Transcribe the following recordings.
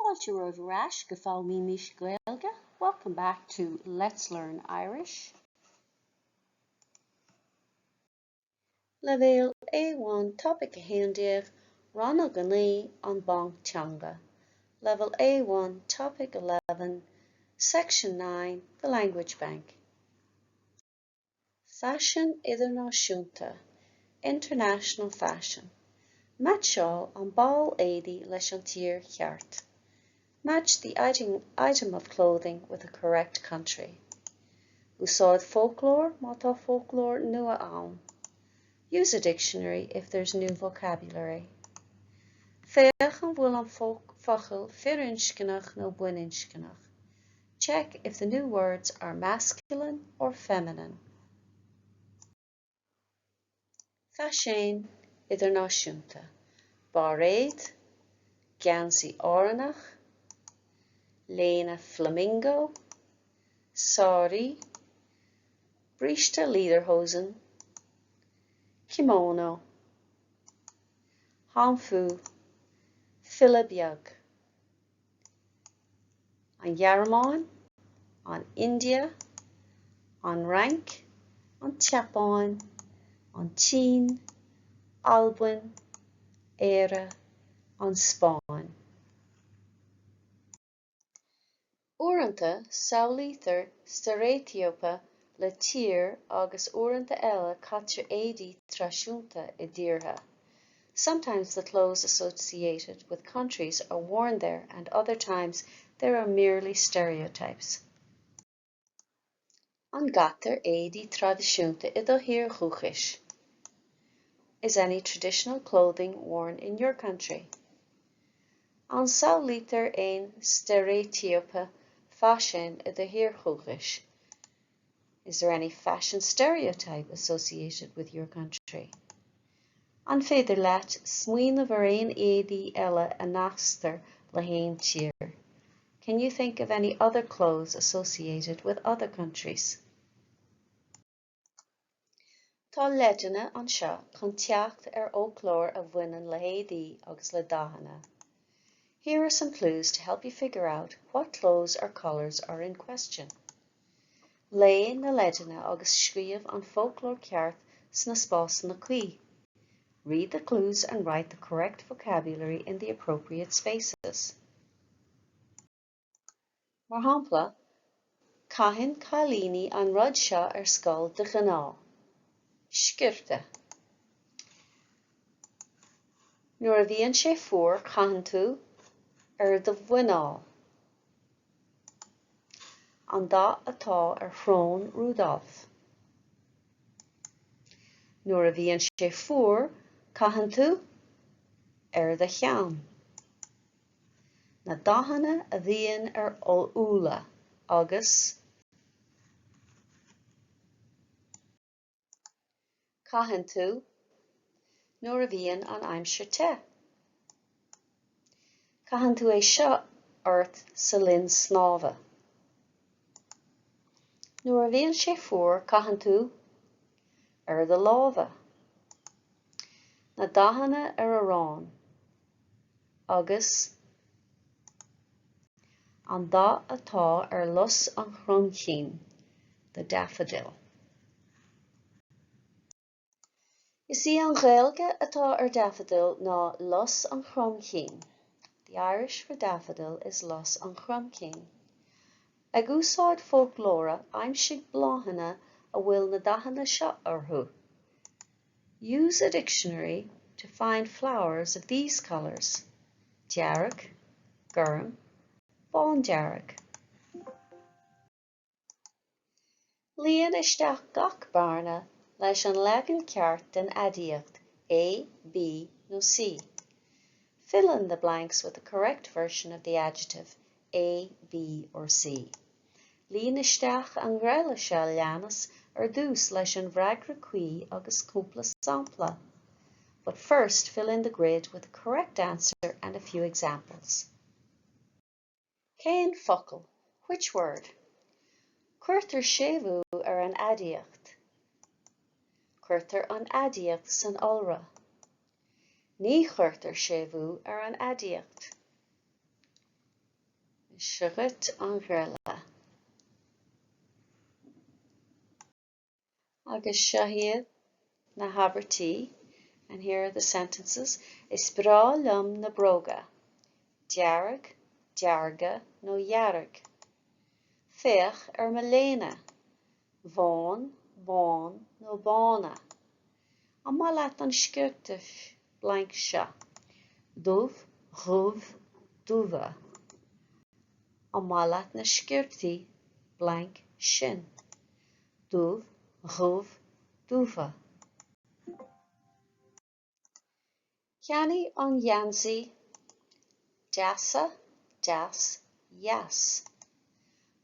Fáilte romhaibh ar ais go Foghlaimímis Gaeilge, welcome back to Let's Learn Irish. Leibhéal A1 Topaic 11, Rannóg 9, An Banc Teanga Level A1 Topic 11, Section 9, The Language Bank. Faisean idirnáisiúnta, International fashion. Meaitseáil an ball éadaí leis an tír cheart. Match the item of clothing with the correct country. Úsáid foclóir má tá foclóir nua ann. Use a dictionary if there's new vocabulary. Féach an bhfuil an focal firinscneach nó baininscneach. Check if the new words are masculine or feminine. Faisean idirnáisiúnta, Bairéad, geansaí Árannach, léine flamingo, sáraí, bríste lederhosen, kimono, hanfu, filleadh beag. An Ghearmáin, an India, an Fhrainc, an tSeapáin, an tSín, Albain, Éire, an Spáinn. Uaireanta samhlaítear steiréitíopa le tír agus uaireanta eile caitear éadaí traidisiúnta i dtíortha. Sometimes the clothes associated with countries are worn there and other times there are merely stereotypes. An gcaitear éadaí traidisiúnta i do thír dhúchais? Is any traditional clothing worn in your country? An samhlaítear aon steiréitíopa faisin i do thír dhúchais? Is there any fashion stereotype associated with your country? An féidir leat smaoineamh ar aon éadaí eile a nasctar le haon tír? Can you think of any other clothes associated with other countries? Tá leideanna anseo chun teacht ar fhoclóir a bhaineann le héadaí agus le dathanna. Here are some clues to help you figure out what clothes or colours are in question. Léigh na leideanna agus scríobh an foclóir ceart sna spásanna cuí. Read the clues and write the correct vocabulary in the appropriate spaces. Mar shampla, Caitheann cailíní an rud seo ar scoil de ghnáth. Sciorta. Nuair a bhíonn sé fuar caitheann tú ar do mhuineál. An dath atá ar shrón Rudolf. Nuair a bhíonn sé fuar caitheann tú ar do cheann. Na dathanna a bhíonn ar úlla agus. Caitheann tú nuair a bhíonn an aimsir te. Caitheann tú é seo ort sa linn snámha. Nuair a bhíonn sé fuar caitheann tú ar do lámha. Na dathanna ar arán agus. An dath atá ar lus an chromchinn, the daffodil. Is í an Ghaeilge atá ar daffodil ná lus an chromchinn. The Irish for daffodil is lus an chromchinn. Ag úsáid foclóra, aimsigh bláthanna a bhfuil na dathanna seo orthu. Use a dictionary to find flowers of these colours, dearg, gorm, bándearg. Líon isteach gach bearna leis an leagan ceart den aidiacht A, B nó C. Fill in the blanks with the correct version of the adjective A, B or C. Líon isteach an ghreille seo a leanas ar dtús leis an bhfreagra cuí agus cúpla sampla. But first fill in the grid with the correct answer and a few examples. Cén focal? Which word? Cuirtear séimhiú ar an aidiacht. Cuirtear an aidiacht san iolra. Ní chuirtear séimhiú ar an aidiacht. Seo dhuit an ghirille. Agus seo iad na habairtí, and here are the sentences, Is breá liom na bróga. Dearg, dearga nó dhearg. Féach ar mo léine. Bhán, bán nó bána. An maith leat an sciorta blank seo? Dubh, dhubh, dubha. An maith leat na sciortaí blank sin? Dubh, dhubh, dubha. Ceannaigh an geansaí deasa, deas, dheas.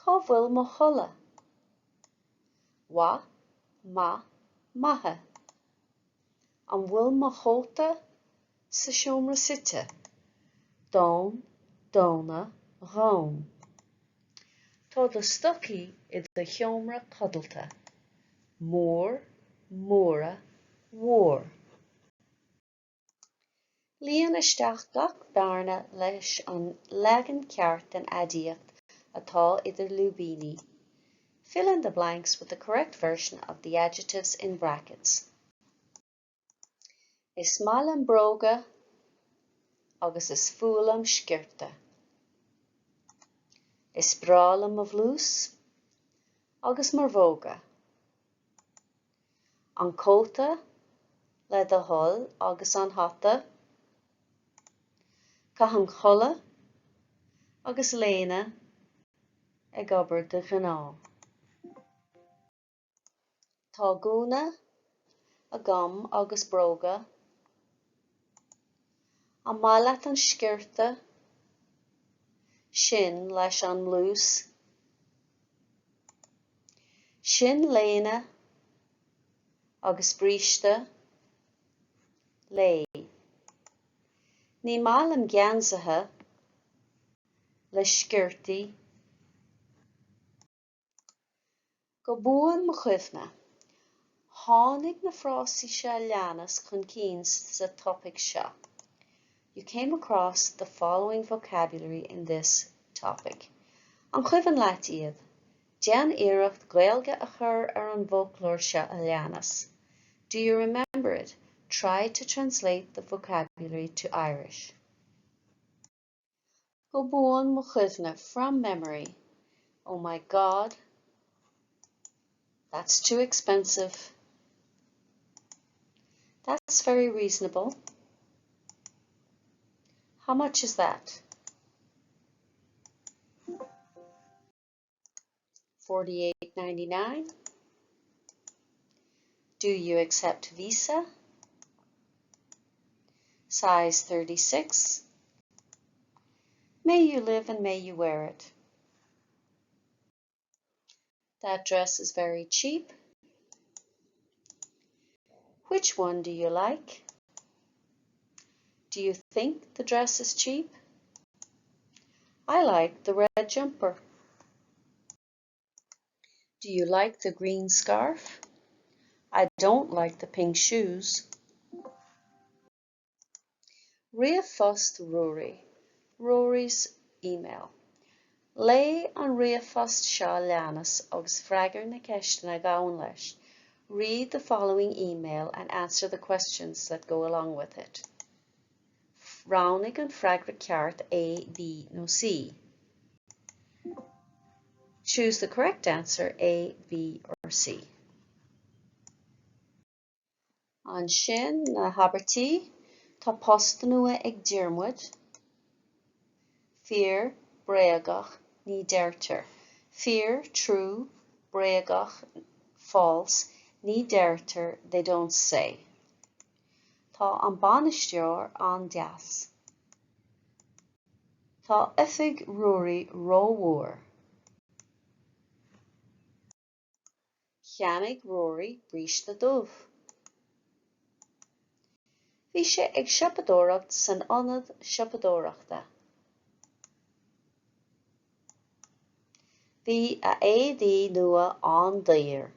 Cá bhfuil mo chulaith? Mhaith, maith, maithe. An bhfuil mo chóta sa seomra suite? Donn, donna, dhonn. Tá do stocaí i do sheomra codlata. Mór, móra, mhór. Líon isteach gach bearna leis an leagan ceart den aidiacht atá idir lúibíní. Fill in the blanks with the correct version of the adjectives in brackets. Is maith liom bróga agus is fuath liom sciorta. Is breá liom mo bhlús agus mo bhróga. An cóta, le do thoil, agus an hata. Caithim culaith agus léine ag obair de ghnáth. Tá gúna agam agus bróga. An maith leat an sciorta sin leis an mblús? Sin léine agus bríste léi. Ní maith liom geansaithe le sciortaí. Go buan mo chuimhne, tháinig na frásaí seo a leanas chun cinn sa topaic seo. You came across the following vocabulary in this topic. An cuimhin leat iad? Déan iarracht Gaeilge a chur ar an bhfoclóir seo a leanas. Do you remember it? Try to translate the vocabulary to Irish. Go buan mo chuimhne, from memory. Oh my God, that's too expensive. That's very reasonable. How much is that? 48.99. Do you accept Visa? Size 36. May you live and may you wear it. That dress is very cheap. Which one do you like? Do you think the dress is cheap? I like the red jumper. Do you like the green scarf? I don't like the pink shoes. Ríomhphost Ruairí, Rory's email. Léigh an ríomhphost seo a leanas agus freagair na ceisteanna a ghabhann leis. Read the following email and answer the questions that go along with it. Roghnaigh an freagra ceart A, B nó C. Choose the correct answer A, B or C. Ansin na habairtí, Tá post nua ag Diarmuid. Fíor, bréagach, ní deirtear. Fíor, true, bréagach, false, ní deirtear, they don't say. Tá an bainisteoir an-deas. Tá oifig Ruairí rómhór. Cheannaigh Rory bríste dubh. Bhí sé ag siopadóireacht san ionad siopadóireachta. Bhí a éadaí nua an-daor.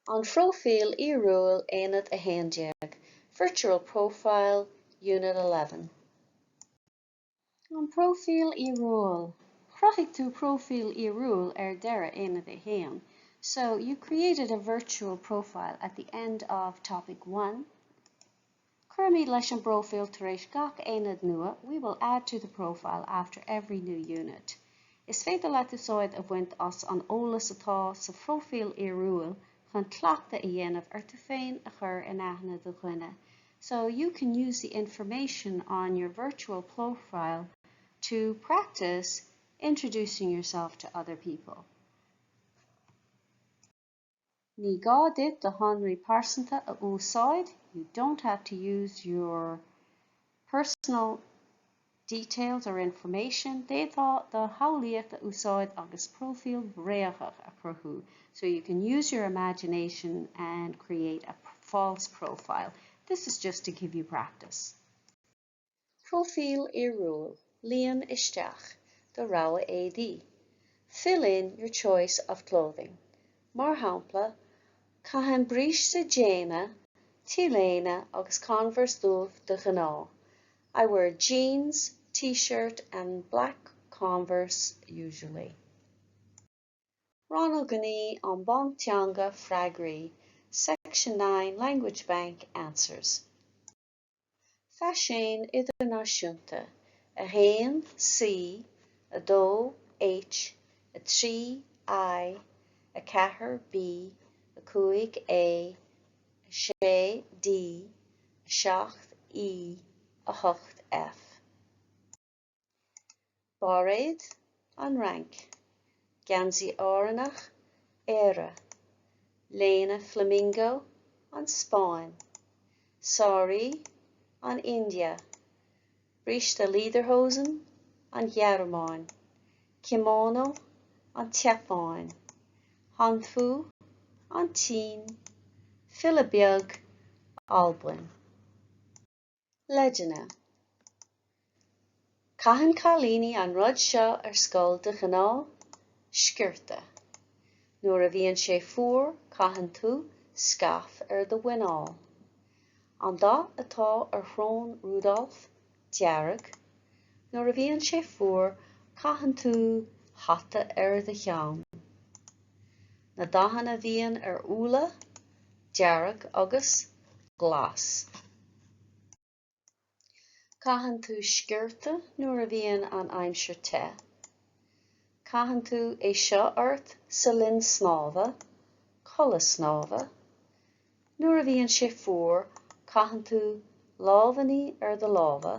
An Phróifíl Fhíorúil Aonad 11, Virtual Profile, Unit 11. An próifíl fhíorúil. Chruthaigh tú próifíl fhíorúil ar deireadh Aonad 1. So you created a virtual profile at the end of topic 1. Cuirfimid leis an bpróifíl tar éis gach aonad nua, we will add to the profile after every new unit. Is féidir leat úsáid a bhaint as an eolas atá sa phróifíl fhíorúil chun cleachtadh a dhéanamh ar tú féin a chur in aithne do dhuine. So you can use the information on your virtual profile to practice introducing yourself to other people. Ní gá duit do shonraí pearsanta a úsáid, you don't have to use your personal details or information. D'fhéadfá do shamhlaíocht a úsáid agus próifíl bhréagach a chruthú. So you can use your imagination and create a false profile. This is just to give you practice. Próifíl fhíorúil, líon isteach do rogha éadaí. Fill in your choice of clothing. Mar shampla, caithim bríste déine, t-léine agus Converse dubh de ghnáth. I wear jeans, t-shirt and black Converse usually. Rannóg 9 An Banc Teanga Freagraí, Section 9 Language Bank Answers. Faisean idirnáisiúnta 1 C 2 H 3 I 4 B 5 A 6 D 7 E 8 F. Bairéad, An Fhrainc. Geansaí Árannach, Éire. Léine Flamingo, An Spáinn. Sáraí, An India. Bríste Lederhosen, An Ghearmáin. Kimono, An tSeapáin. Hanfu, An tSín. Filleadh beag, Albain. Leideanna. Caitheann cailíní an rud seo ar scoil de ghnáth, sciorta. Nuair a bhíonn sé fuar caitheann tú scaif ar do mhuineál. An dath atá ar shrón Rudolf? Dearg. Nuair a bhíonn sé fuar caitheann tú hata ar do cheann. Na dathanna a bhíonn ar úlla? Dearg agus glas. Caitheann tú sciorta nuair a bhíonn an aimsir te. Caitheann tú é seo ort sa linn snámha, culaith snámha. Nuair a bhíonn sé fuar caitheann tú lámhainní ar do lámha.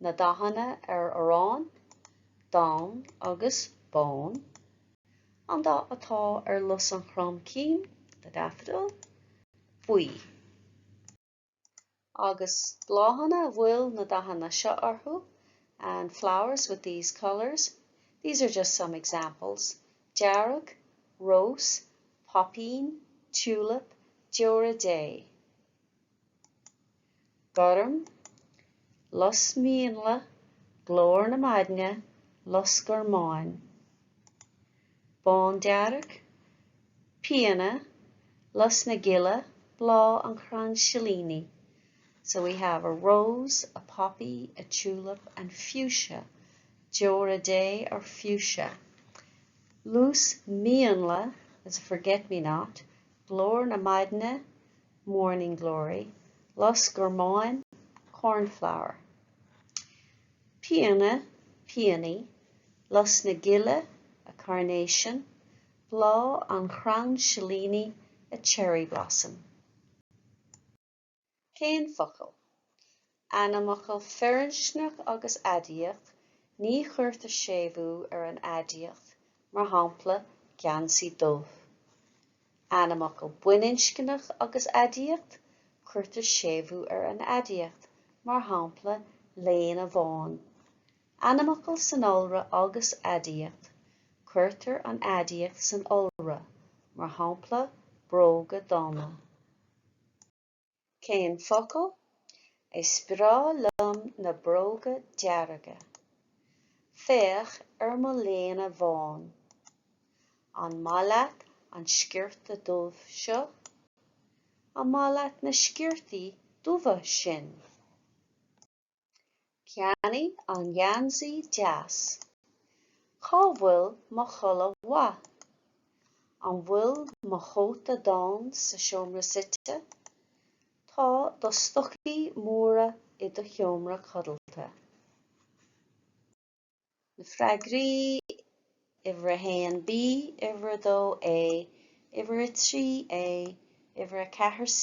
Na dathanna ar arán, donn agus bán. An dath atá ar lus an chromchinn, the daffodil, buí. Agus bláthanna a bhfuil na dathanna seo orthu, and flowers with these colours. These are just some examples. Dearg, rós, poipín, tulip, deora Dé. Gorm, lus mínla, glór na maidne, lus gormáin. Bándearg, piana, lus na gile, bláth an chrainn silíní. So we have a rose, a poppy, a tulip and fuchsia. Deora Dé or fuchsia. Lus mínla is a forget-me-not. Glór na maidne, morning glory. Lus gormáin, cornflower. Piana, peony. Lus na gile, a carnation. Bláth an chrainn silíní, a cherry blossom. Cén focal? Ainmfhocal firinscneach agus aidiacht, ní chuirtear séimhiú ar an aidiacht, mar shampla, geansaí dubh. Ainmfhocal baininscneach agus aidiacht, cuirtear séimhiú ar an aidiacht, mar shampla, léine bhán. Ainmfhocal san iolra agus aidiacht, cuirtear an aidiacht san iolra, mar shampla, bróga donna. Cén focal? Is breá liom na bróga dearga. Féach ar mo léine bhán. An maith leat an sciorta dubh seo? An maith leat na sciortaí dubha sin? Ceannaigh an geansaí deas. Cá bhfuil mo chulaith mhaith? An bhfuil mo chóta donn sa seomra suite? Tá do stocaí móra i do sheomra codlata. Na freagraí, Uimhir a haon B, Uimhir a dó A, Uimhir a 3 A, Uimhir a 4 C,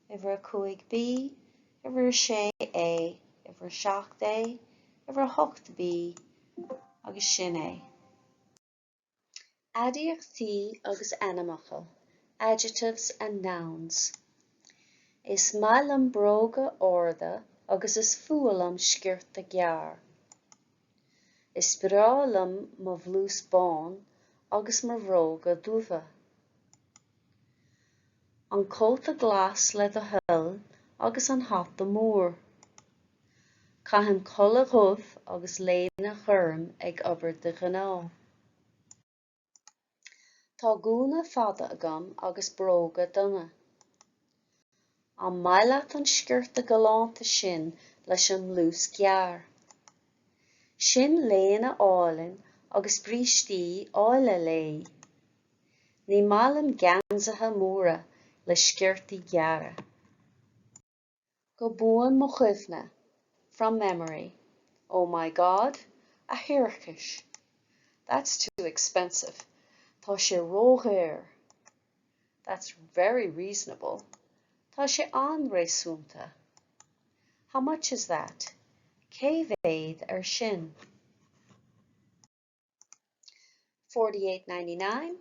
Uimhir a 5 B, Uimhir a 6 A, Uimhir a 7 A, Uimhir a 8 B agus sin é. Aidiachtaí agus ainmfhocail, adjectives and nouns. Is maith liom bróga arda agus is fuath liom sciorta gearr. Is breá liom mo bhlús bán agus mo bhróga dubha. An cóta glas le do thoil agus an hata mór. Caithim culaith dhubh agus léine ghorm ag obair de ghnáth. Tá gúna fada agam agus bróga donna. An maith leat an sciorta galánta sin leis an mblús gearr? Sin léine álainn agus brístí áille léi. Ní maith liom geansaithe móra le sciortaí gearra. Go buan mo chuimhne, from memory. Oh my God, a thiarcais! That's too expensive. Tá sé ródhaor. That's very reasonable. Tá sé an-réasúnta. How much is that? Cé mhéad ar sin? 48.99,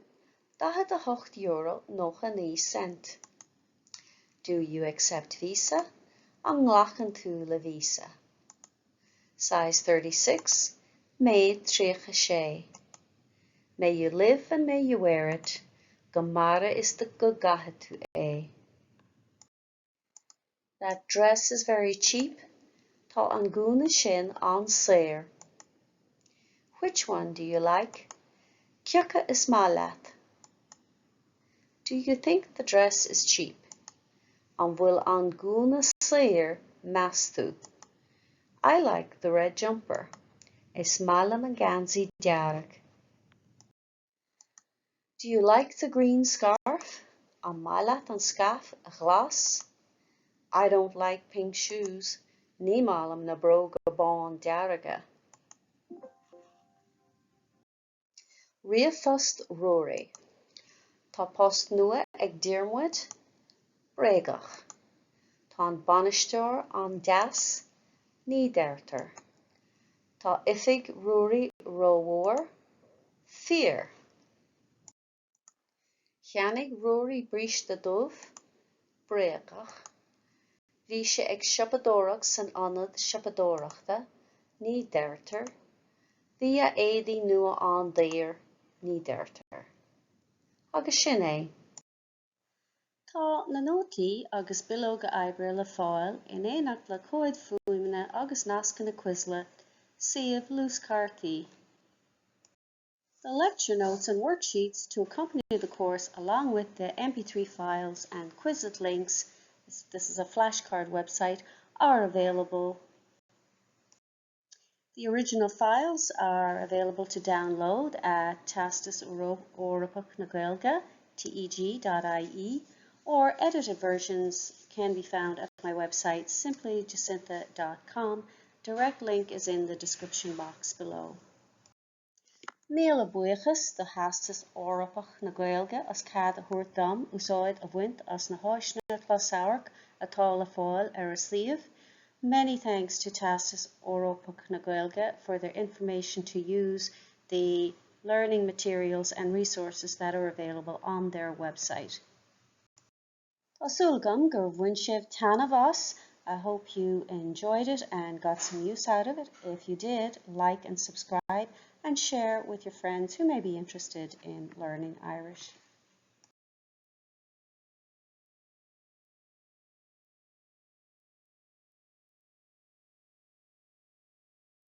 €48.99. Do you accept Visa? An nglacann tú le Visa? Size 36, Méid 36. May you live and may you wear it, Go maire is go gcaithe tú é. That dress is very cheap. Tá an gúna sin an-saor. Which one do you like? Cioca is maith leat? Do you think the dress is cheap? An bhfuil an gúna saor, meas tú? I like the red jumper. Is maith liom an geansaí dearg. Do you like the green scarf? An maith leat an scaif ghlas? I don't like pink shoes. Ní maith liom na bróga bándearga. Ríomhphost Ruairí. Tá post nua ag Diarmuid. Bréagach. Tá an bainisteoir an-deas. Ní deirtear. Tá oifig Ruairí rómhór. Fíor. Cheannaigh Ruairí bríste dubh. Bréagach. Bhí sé ag siopadóireacht san ionad siopadóireachta. Ní deirtear. Bhí a éadaí nua an-daor. Ní deirtear. Agus sin é. Tá na nótaí agus bileoga oibre le fáil in éineacht le comhaid fuaime agus nascanna Quizlet, suíomh luaschártaí. The lecture notes and worksheets to accompany the course along with the MP3 files and Quizlet links, this is a flashcard website, are available. The original files are available to download at Teastas Eorpach na Gaeilge, teg.ie, or edited versions can be found at my website simplyjacintha.com. Direct link is in the description box below. Míle buíochas do Theastas Eorpach na Gaeilge as cead a thabhairt dom úsáid a bhaint as na háiseanna closamhairc atá le fáil ar a suíomh. Many thanks to Teastas Eorpach na Gaeilge for their information to use the learning materials and resources that are available on their website. Tá súil agam gur bhain sibh taitneamh as. I hope you enjoyed it and got some use out of it. If you did, like and subscribe and share with your friends who may be interested in learning Irish.